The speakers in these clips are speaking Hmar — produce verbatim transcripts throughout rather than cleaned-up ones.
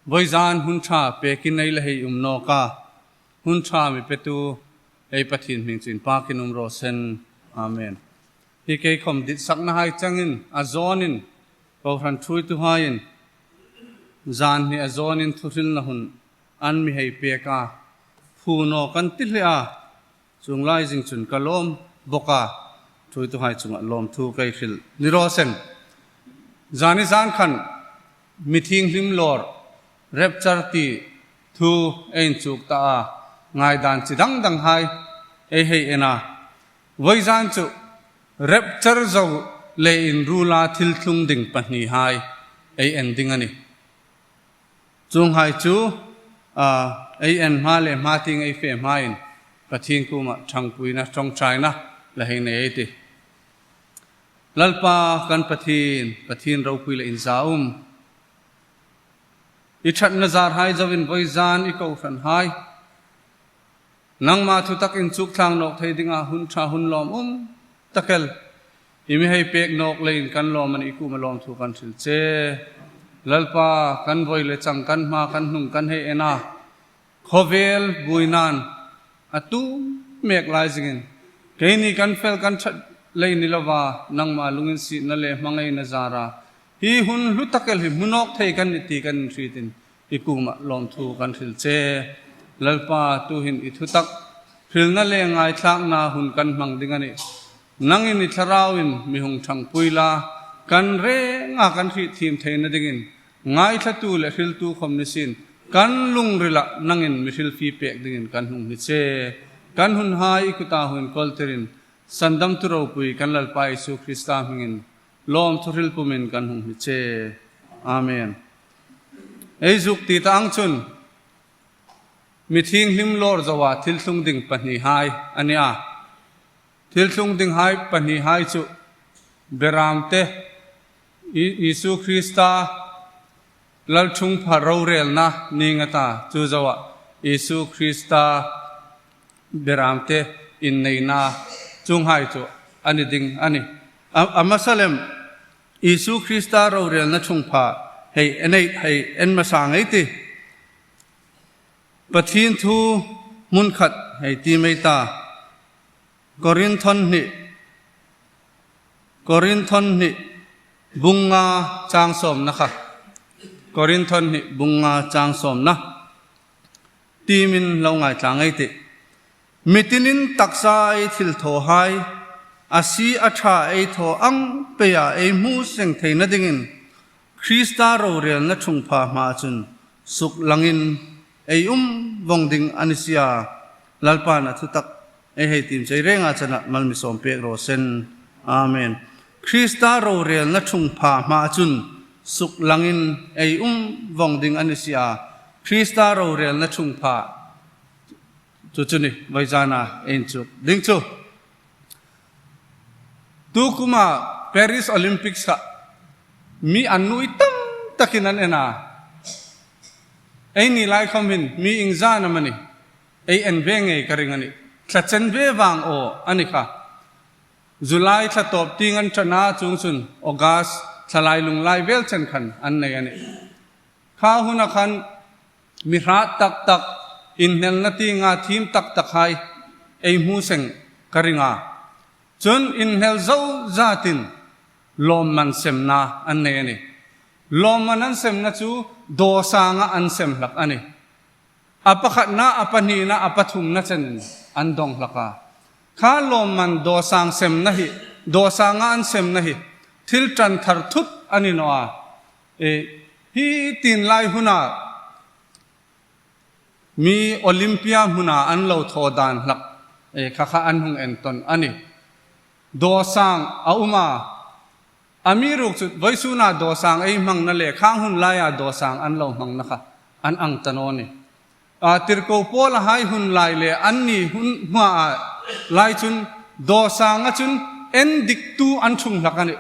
Vawizan hun ṭha pekin ei la hei um nawk a, hun ṭha mi petu ei Pathien hming chu inpakin um raw se. Amen. Hi kei khawm ditsakna hai changin a zawnin kohran ṭhuoituhaiin zan hni a zawnin thuhrilna hun an mi hei pek a, phu naw kan ti hle a, chuong lai zing chun ka lawm bawk a, ṭhuoituhai chungah lawmthu kei hril ni raw se. Zani zan khan mithienghlim lawr, rapture ti thu ei inchuk ta a, ngaidan chi dang dang hai ei hei en a. Vawizan chu rapture zo le inruola thil tlung ding pahni hai ei en ding a nih. Chuonghai chu, a, ei en hma le hma tieng ei fe hmain Pathien kuomah ṭhangpuina, ṭawngṭaina la hei nei ei tih. Lalpa kan Pathien, Pathien ropui le inzaum, i ṭhatna zar hai zoin vawizan i kohran hai nangma thutak inchuk thlang nawk thei dinga hun ṭha hun lawmum tak el i mi hei pek nawk leiin kan lawm a nih, i kuoma lawmthu kan hril che. Lalpa, kan voi le chang, kan hma, kan hnung kan hei en a, khawvel buoina'n a tu mek lai zingin keini kan fel kan ṭhat lei ni lova, nangma lunginsietna le hmangaina zara hi hun hlu tak el hi hmu nawk thei kan nih ti kan inhriet in i kuoma lawmthu kan hril che. Lalpa, tuhin i thutak hrilna le ngaithlakna hun kan hmang ding a nih. Nangin i thlarauin mi hung ṭhangpui la, kan renga kan hrietthiem theina dingin ngaithlatu le hriltu khawm ni sien, kan lungrilah nangin mi hrilfie pek dingin kan hung hni che. Kan hun hai i kuta hung kawltirin, sandamtu ropui kan Lalpa Isu Krista hmingin lawmthu hril pumin kan hung hni che. Amen. Ei zuk ti ta ang chun mithienghlim lawr zoa thil tlung ding pahni hai a nih a. Thil tlung ding hai pahni hai chu berâmte, I-, Isu Krista lalṭhungpha rorelna ni nga ta, chu zoa Isu Krista berâmte inneina chuonghai chu a ni ding a nih. A, a hmasa lem Isu Krista rorelna ṭhungpha hei en ei, hei en hmasa ngei ei tih. Pathien thu hmun khat hei tiem ei ta. Korinthon hni, Korinthon hni bung nga chang sawmna kha. Korinthon hni bung nga chang sawmna. Tiemin lo ngaithlak ei tih. Mi tinin taksa ei thilthawhai, a sie a ṭha ei thaw ang peia ei hmu seng theina dingin Krista rorelna ṭhungpha hmaa chun suklangin ei um vawng ding a ni si a. Lalpan a thutak ei hei tiem chei renga chena mal mi sawm pek raw se. Amen. Krista rorelna ṭhungpha hmaa chun suklangin ei um vawng ding a ni si a. Krista rorelna ṭhungpha chu chu ni vawizana ei inchuk ding chu. Tu kuma Paris Olympics-a mi an nuoi tam takin an en a. Eini lai khawm hin mi iengzat am a nih, ei en ve ngei ka ring a nih. Thla chen ve vang aw a ni kha. July thla tawp tieng an ṭan a, chuongchun August thla lailung lai vel chen khan an nei a nih. Kha huna khan mi hrat tak tak, inhnelna tienga thiem tak tak hai ei hmu seng ka ring a. Chun inhnel zo zatin lawmman semna an nei a nih. Lawmman an semna chu dawsanga an sem hlak a nih. A pakhatna, a pahnina, a pathumna chenin an dawng hlak a. Kha lawmman dawsang semna hi, dawsanga an semna hi thil ṭan thar thut a ni naw a. E, hi tienlai huna mi Olympia hmuna an lo thaw dan hlak, e, kha kha an hung entawn a nih. Dawsang a um a, amiruokchu vawisuna dawsang ei hmangna le khang hun laia dawsang an lo hmangna kha an ang ta naw a nih. A, tirko Paula hai hun lai le anni hun hmaa lai chun dawsanga chun endiktu an ṭhung hlak a nih.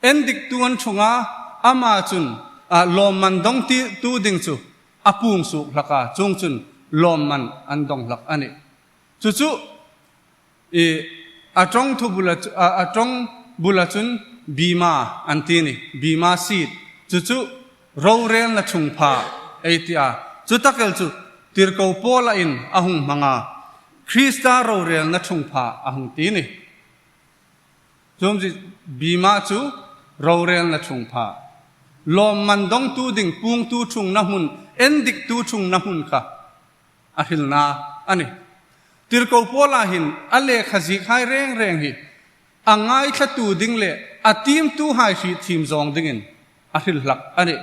Endiktu an ṭhung a, ama chun, a, lawmman dawng ti, tu ding chu a puong suok hlak a, chuongchun lawmman an dawng hlak a nih. Chu chu, i, a ṭawng thu bula chu, a, a ṭawng bula chun bema an ti a nih, bema seat. Chu chu rorelna ṭhungpha ei ti a. Chu tak el chu tirko Paula'n a hung hmang a, Krista rorelna ṭhungpha a hung ti a nih. Chuong chu bima chu rorelna ṭhungpha. Lawmman dongtu ding puongtu ṭhungna hmun, endiktu ṭhungna hmun kha a hrilna a nih. Tirko Paula hin a lekha ziek hai reng reng hi a ngaithlatu ding le a tiemtuhai hrietthiem zawng dingin a hril hlak a nih.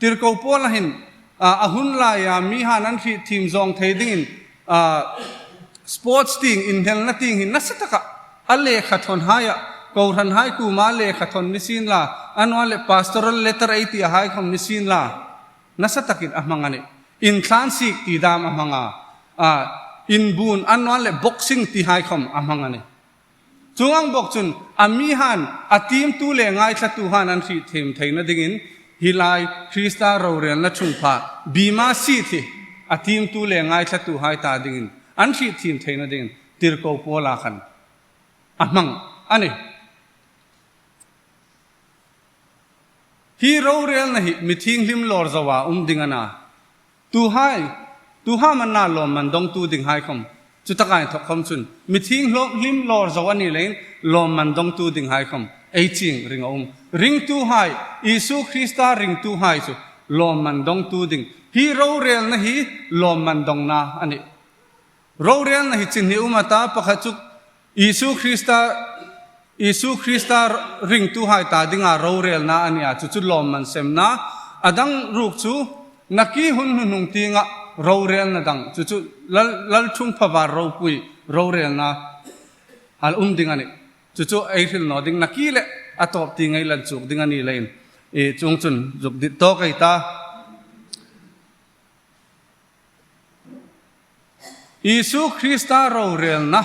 Tirko Paula hin, a, a hun laia mihaiin an hrietthiem zawng thei dingin, a, sports tieng, inhnelna tieng hi nasa taka a lekha thawnhai a, kohranhai kuoma lekha thawn ni sien la, a nuom le pastoral letter ei ti hai khawm ni sien la, nasa takin a hmang a nih. Inthlan sik ti dam a hmang a, a, inbuon a nuom le boxing ti hai khawm a hmang a nih. Chuong ang bawk chun a mihaiin, a tiemtu le ngaithlatuhaiin an hrietthiem theina dingin hi lai Krista rorelna ṭhungpha, bima seat hi a tiemtu le ngaithlatuhai ta dingin an hrietthiem theina dingin tirko Paula khan a hmang a nih. Hi rorelna hi mithienghlim lawr zoa um ding a na. Tuhai, tuhai man na lawmman dongtu dinghai khawm chu taka inthok khawm chun mithienghlim lawr zo a ni leiin lawmman dongtu dinghai khawm ei chieng ring a um. Ringtuhai, Isu Krista ringtuhai chu lawmman dongtu ding. Hi rorelna hi lawmman dongna a nih. Rorelna hi chi hni um a ta, pakhat chu Isu Krista, Isu Krista ringtuhai ta dinga rorelna a ni a, chu chu lawmman semna. A dang ruok chu nakie hun hnuhnung tienga rorelna dang, chu chu lal, lalṭhungpha var ropui rorelna a um ding a nih. Chu chu ei hril naw ding nakie le a tawp tieng ei lan chuk ding a ni leiin, e, chuong chun zuk dit tawk ei ta. Isu Krista rorelna,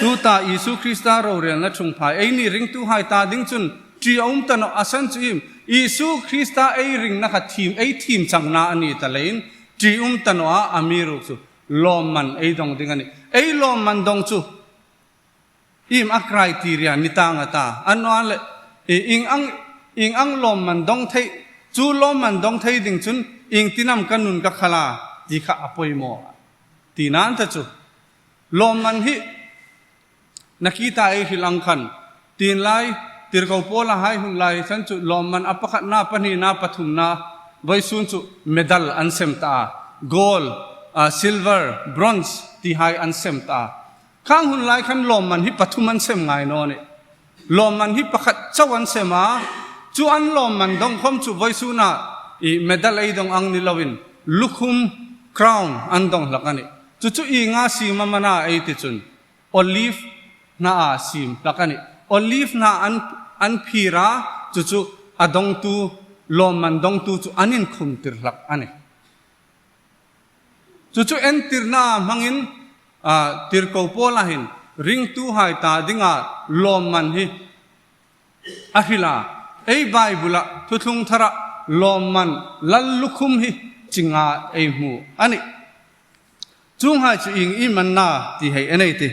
tuta Isu Krista rorelna ṭhungpha, eini ringtuhai ta ding chun ṭi a um ta nawh, a san chu iem, Isu Krista ei ringna kha thiem, ei thiem changna a ni ta leiin ṭi um ta naw a, amiruokchu lawmman ei dong ding a nih. Ei lawmman dong chu iem a criteria ni tang a ta. A nuom le, i, ieng ang, ieng ang lawmman dong thei, chu lawmman dong thei ding chun ieng tin am ka nun ka khal a, ti kha a poimaw. Ti nan ta chu. Lawmman hi nakie ta ei hril ang khan. Tienlai, tirko Paula hai hun lai khan chu lawmman a pakhatna, pahnina, pathumna, vawisun chu medal an sem ta a. Gold, a, silver, bronze, ti hai an sem ta a. Khang hun lai khan lawmman hi pathum an sem ngai naw nih. Lawmman hi pakhat chau an sem a, chu an lawmman dong khawm chu vawisuna i medal ei dong ang ni loin, lukhum, crown, an dong hlak a nih. Chu chu ienga siem am a na ei ti chun, olive hna a siem hlak a nih. Olive hna an, an phir a, chu chu a dongtu, lawmman dongtu chu an inkhum tir hlak a nih. Chu chu entirna hmangin, a, tirko Paula hin ringtuhai ta dinga lawmman hi a hril a. Ei Bible-a, Thuthlung Thara lawmman lal lukhum hi chi nga ei hmu a nih. Chuonghai chu ieng am an na ti hei en ei tih.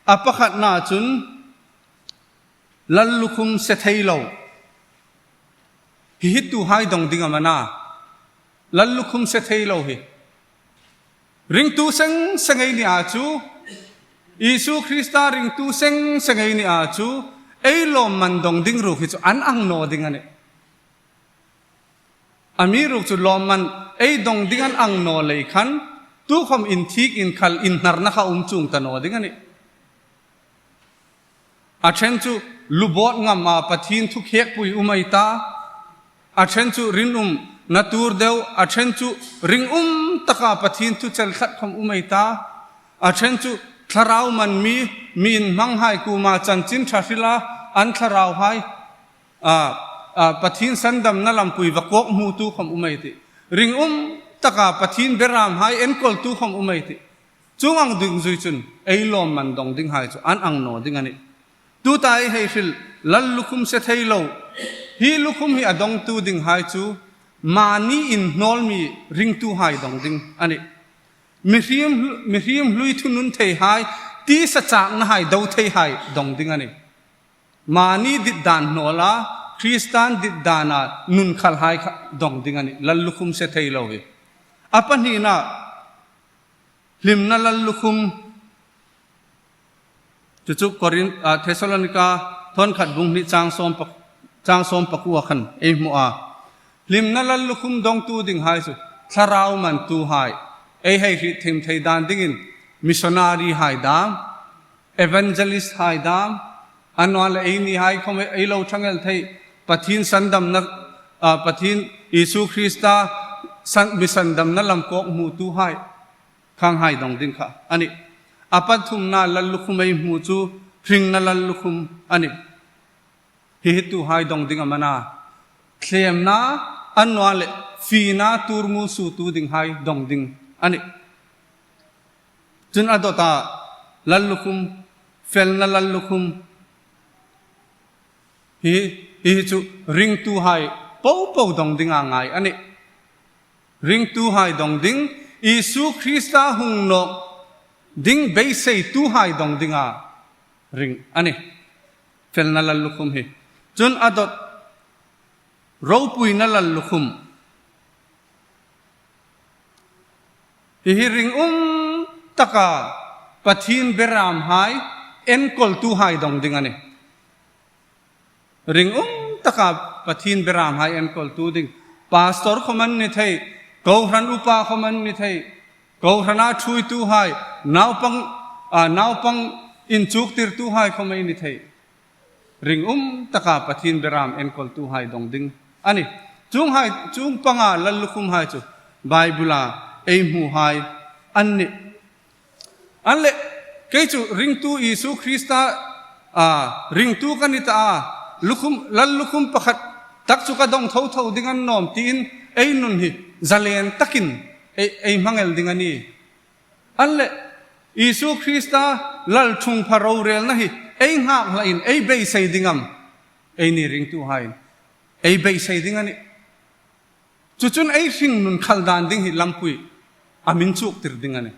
A pakhatna chun lal lukhum se thei lo. Hi hi tuhai dong ding am a na. Lal lukhum se thei lo hi. Ringtu seng seng ei ni a chu, Isu Krista ringtu seng seng ei ni a chu, ei lawmman dong ding ruok hi chu an ang naw ding a nih. Amiruokchu lawmman ei dong ding an ang naw lei khan, tukhawm inthik, inkhal, inhnarna kha um chuong ta naw ding a nih. A ṭhen chu lu bawt ngama Pathien thu khêkpui um ei ta. A ṭhen chu rinumna tuor deu, a ṭhen chu ringum taka Pathien thu chel tlat khawm um ei ta. A ṭhen chu thlarau man mi, mi inhmanghai kuoma chanchin ṭha hrila an thlarauhai, a, a, Pathien sandamna lampui va kawkhmutu khawm um ei tih. Ringum taka Pathien beramhai enkawltu khawm um ei tih. Chuong ang dungzui chun ei lawmman dong dinghai chu an ang naw ding a nih. Tuta ei hei hril lal lukhum se thei lo. Hi lukhum hi a dongtu dinghai chu mani inhnawl mi ringtuhai dong ding a nih. Mihriem, mihriem hlui thunun theihai, tisa chaknahai do theihai dong ding a nih. Mani dit dan hnawla, Kristan dit dana nun khalhai kha dong ding a nih, lallukhum se thei lo hi. A pahnina, hlimna lallukhum. Chu chu Korin, a, Thessalonika thawn khat bung hni chang sawm pak-, chang sawm pakuo khan ei hmu a. Hlimna lallukhum dongtu dinghai chu thlarau mantuhai, ei hei hriet thiem thei dan dingin missionary hai dam, evangelist hai dam, a nuom le ei nihai khom ei lo thangel thei, Pathien sandamna, a, Pathien Isu Krista san, mi sandamna lam kawkhmutuhai, khanghai dong ding kha a nih. A pathumna lallukhum ei hmu chu hringna lallukhum a nih. Hi hi tuhai dong ding am a na? Thlemna, a nuom le fiena tuor muolsuotu dinghai dong ding a nih. Chun a dawta lallukhum, felna lallukhum. Hi, hi chu ringtuhai popo dong dinga ngai a nih. Ringtuhai dong ding, Isu Krista hung nawk ding beiseituhai dong dinga ring a nih. Felna lallukhum hi. Chun a dawt, ropuina lallukhum. Hi hi ringum taka Pathien beramhai enkawltuhai dong ding a nih. Ringum taka Pathien beramhai enkawltu ding. Pastor khom an ni thei, kohran upa khom an ni thei, kohrana thuoituhai, naupang, a, naupang inchuktirtuhai khom ei ni thei. Ringum taka Pathien beram enkawltuhai dong ding a nih. Chuonghai, chuong panga lallukhumhai chu Bible-a ei hmuhai an nih. An leh, kei chu ringtu Isu Krista, a, ringtu ka ni ta a, lukhum, lallukhum pakhat tak chu ka dong tho tho ding a ni nawm tiin ei nun hi zalen takin ei, ei hmang el ding a nih. An leh, Isu Krista lalṭhungpha rorelna hi ei nghak hlain ei beisei ding am? Eini ringtuhai ei beisei ding a nih. Chu chun ei hringnun khal dan ding hi lampui a mi inchuktir ding a nih.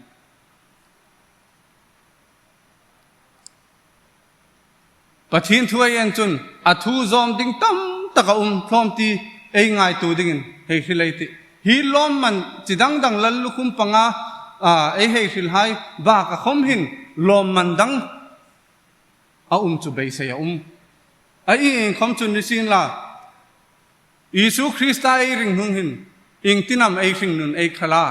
Pathien thu ei en chun a thu zawm ding tam tak a um hlawm ti ei ngaituo dingin hei hril ei tih. Hi lawmman chi dang dang lallukhum panga, a, ei hei hrilhai baka khom hin lawmman dang a um chu beisei a um. A ieng ieng khom chu ni sien la, Isu Krista ei ring hnung hin iengtin am ei hringnun ei khal a?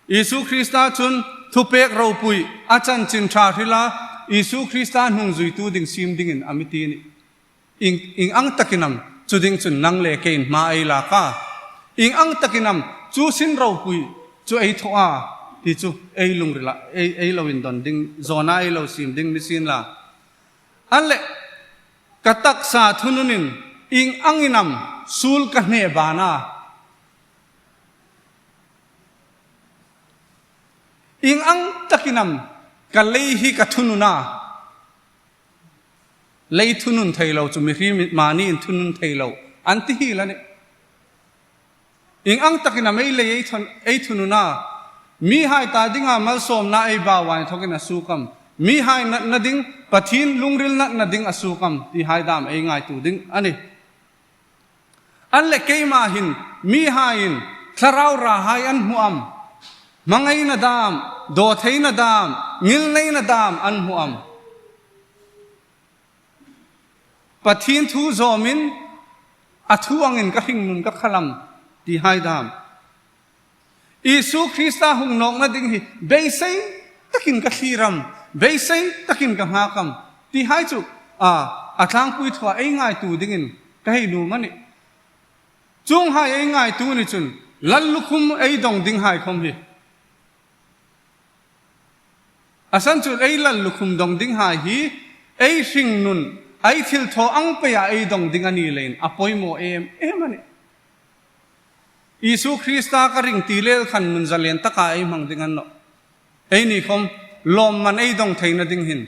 Isu Krista chun thupek ropui a chanchin ṭha hrila, Isu Krista hnungzuitu ding siem dingin a mi ti a nih. Ieng, ieng ang takin am chu ding chun nang le keiin hma ei lak a? Ieng ang takin am chu sin ropui chu ei thaw a? Ti chu ei lungrila ei, ei lo indon ding, zawna ei lo siem ding ni sien la. An leh, ka taksa thununin ieng angin am suol ka hne ban a? Ieng ang takin am ka lei hi ka thunun a? Lei thunun thei lo chu mihriem mani in thunun thei lo an ti hi la nih. Ieng ang takin am ei lei ei thun, ei thunun a? Mihai ta dinga malsawmna ei bau a inthokin a suok am? Mihai natna ding, Pathien lungril natna ding a suok am? Tihai dam ei ngaituo ding a nih. An leh, keima hin mihaiin thlarau rahai an hmu am? Hmangaina dam, dawtheina dam, ngilneina dam an hmu am? Pathien thu zawmin a thu angin ka hringnun ka khal am? Tihai dam. Isu Krista hung nawkna ding hi beisei takin ka thlir am, beisei takin ka nghak am? Tihai chu, a, a tlangpui thua ei ngaituo dingin ka hei nuom a nih. Chuonghai ei ngaituo ni chun lallukhum ei dong dinghai khom hi. A san chu ei lallukhum dong dinghai hi ei hringnun, ei thilthaw ang peia ei dong ding a ni leiin a poimaw em em a nih. Isu Krista ka ring ti lel khan nun zalen taka ei hmang ding a ni nawh. Eini khom lawmman ei dong theina ding hin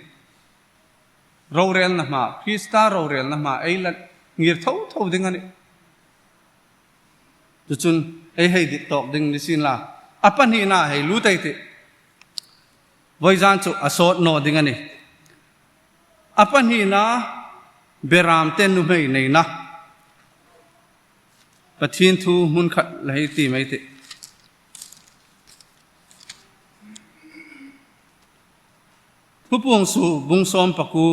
rorelna hma, Krista rorelna hma ei la ngir tho tho ding a nih. Chu chun ei hei dit tawk ding ni sien la. A pahnina hei lut ei tih. Vawizan chu a sawt naw ding a nih. A pahnina, beramte nuhmei neina. Pathien thu hmun khat la hei tiem ei tih. Thupuong suok bung sawm pakuo.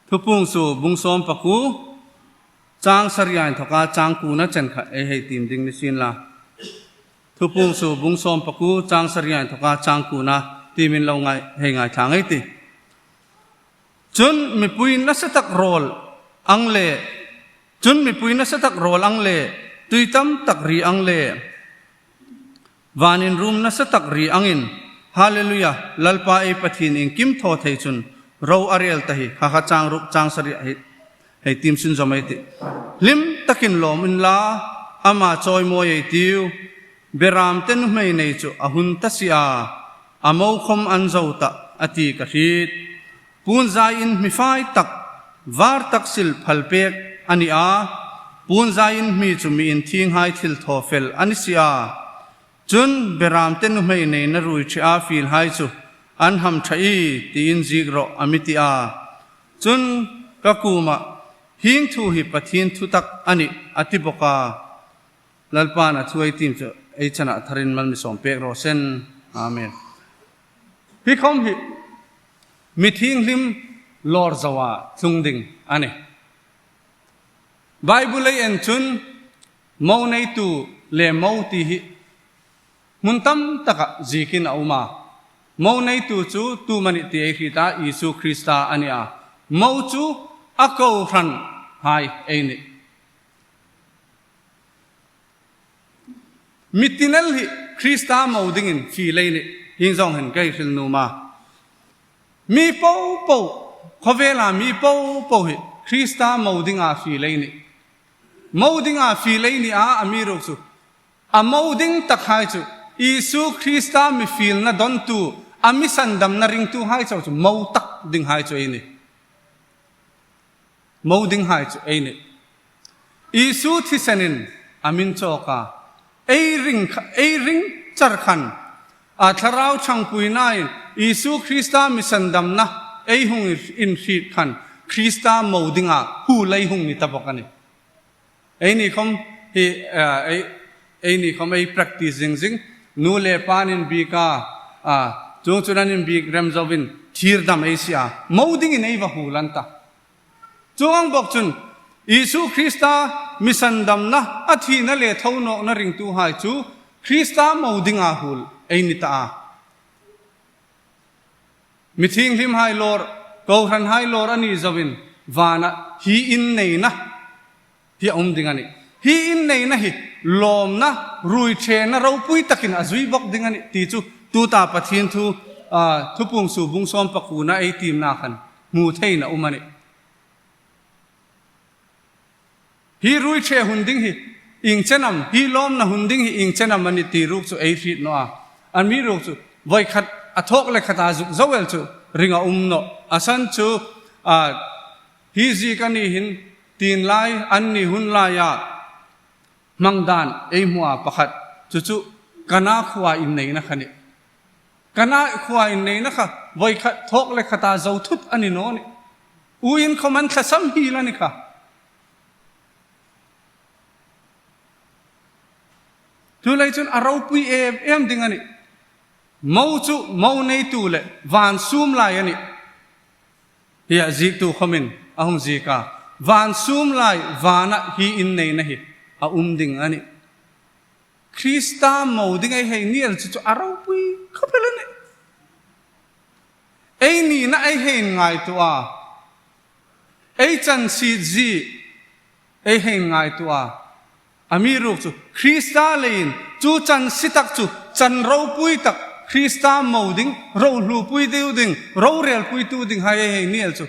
Thupuong suok bung sawm pakuo, chang sari inthoka chang kuona chen kha ei hei tiem ding ni sien la. Thupuong suok bung sawm pakuo, chang sari inthoka chang kuona tiemin lo ngai, hei ngaithla ei tih. Chun mipui nasa tak rawl ang le, chun mipui nasa tak rawl ang le, tui tam tak ri ang le, vanin rum nasa tak ri angin, Hallelujah, Lalpa ei Pathien iengkim thaw thei chun, ro a rel ta hi, kha kha chang ruk chang sari hei, hei tiem sunzawm ei tih. Hlim takin lawm unla, ama chawimawi ei tiu, beram te nuhmei nei chu a hun ta si a, a mo khom an zo ta, a ti ka hriet. Puonzaiin mi fai tak, var tak sil phal pek a ni a, puonzaiin mi chu mi inthienghai thil thaw fel a ni si a. Chun beram te nuhmei neina ruoiṭhea fielhai chu an hamṭha ie, tiin ziek rawh a mi ti a. Chun ka kuoma, hieng thu hi Pathien thu tak a nih, a ti bawk a. Lalpan a thu ei tiem chu ei chana tharin mal mi sawm pek raw se. Amen. Hi khom hi mi thienghlim lawr zoa tlung ding a nih. Bible ei en chun mo neitu le mo ti hi hmun tam taka ziekin a um a. Mo neitu chu tu am a nih ti ei hriet a, Isu Krista a ni a. Mo chu a kohranhai ei nih. Mi tin el hi Krista mo dingin fiel ei nih, hieng zawng hin ka hril nuom a. Mi popo, khawvela mi popo hi Krista mo dinga fiel ei nih. Mo dinga fiel ei ni a, amiruokchu a mo ding takhai chu, Isu Krista mi fielna dawntu, a mi sandamna ringtuhai chau chu mo tak dinghai chu ei nih. Mo dinghai chu ei nih. Isu thisenin a min chawk a. Ei ring kha, ei ring char khan, a Thlarau Ṭhangpuinain Isu Krista mi sandamna ei hung inhriet khan, Krista mo dinga huol ei hung ni ta bawk a nih. Eini khom hi, ah, ei, eini khom ei practice zing zing. Nu le pain an inbiek a, ah, chuongchun an inbiek rem zoin thirdam ei sie a. Mo dingin ei va huol an ta. Chuong ang bawk chun, Isu Krista mi sandamna, a thina le thonawkna ringtuhai chu Krista mo dinga huol ei ni ta a. Mi thienghlimhai lawr, kohranhai lawr a ni zoin, vana hi in neina hi a um ding a nih. Hi in neina hi lawmna, ruoiṭhena ropui takin a zui bawk ding a nih ti chu tuta Pathien thu, ah, Thupuong suok bung sawm pakuona ei tiemna khan hmu theiin a um a nih. Hi ruoiṭhe hun ding hi ieng chen am, hi lawmna hun ding hi ieng chen am a nih ti ruok chu ei hriet naw a. Amiruokchu voi khat a thawk le khata zuk zo el chu ring a um nawh. A san chu, a, hi ziek a ni hin tin lai, anni hun laia hmang dan ei hmu a pakhat. Chu chu Kana khuoa in neina kha a nih. Kana khuoa in neina kha voi khat thawk le khata zo thut a ni naw nih. Uoin khom an tlasam hiel a ni kha. Chuleiin chun a ropui em em ding a nih. Mo chu mo neitu le van sum lai a nih. Hi a ziektu khomin a hung ziek a. Van sum lai, vana hi in neina hi a um ding a nih. Krista mo ding ei hei ni el chu chu a ropui khawp el a nih. Ei nina ei hei ngaituo a. Ei chansietzie ei hei ngaituo a. Amiruokchu Krista leiin chu chansie tak chu chan ropui tak, Krista mo ding, ro hlupui deu ding, ro relpuitu dinghai ei hei ni el chu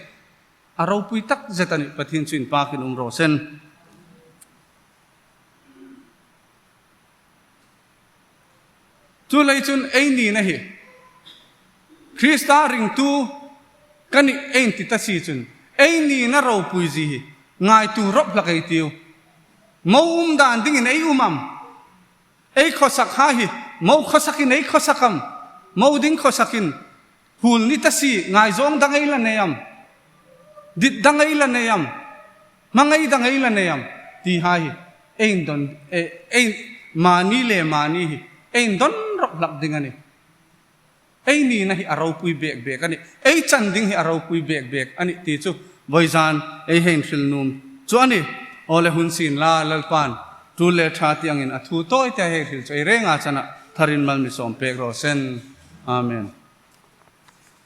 a ropui tak zet a nih. Pathien chu inpakin um raw se. Chuleiin chun ei nina hi Krista ringtu ka nih ei ti ta si chun, ei nina ropuizie hi ngaituo rawp hlak ei tiu. Mo um dan dingin ei um am? Ei khawsakhai hi mo khawsakin ei khawsak am? Mo ding khawsakin huol ni ta si, ngaizawng dang ei la nei am? Dit dang ei la nei am? Hmangai dang ei la nei am? ti hai hi, ei indon, e, ei, mani le mani hi, ei indon rawp hlak ding a nih. Ei nina hi a ropui bek bek a nih. Ei chan ding hi a ropui bek bek a nih ti chu vawizan ei hei hril nuom chu a nih. Aw le, hun sien la, Lalpan tul le ṭha ti angin a thu tawi te hei hril chu ei renga chana tharin mal mi sawm pek raw seh. Amen.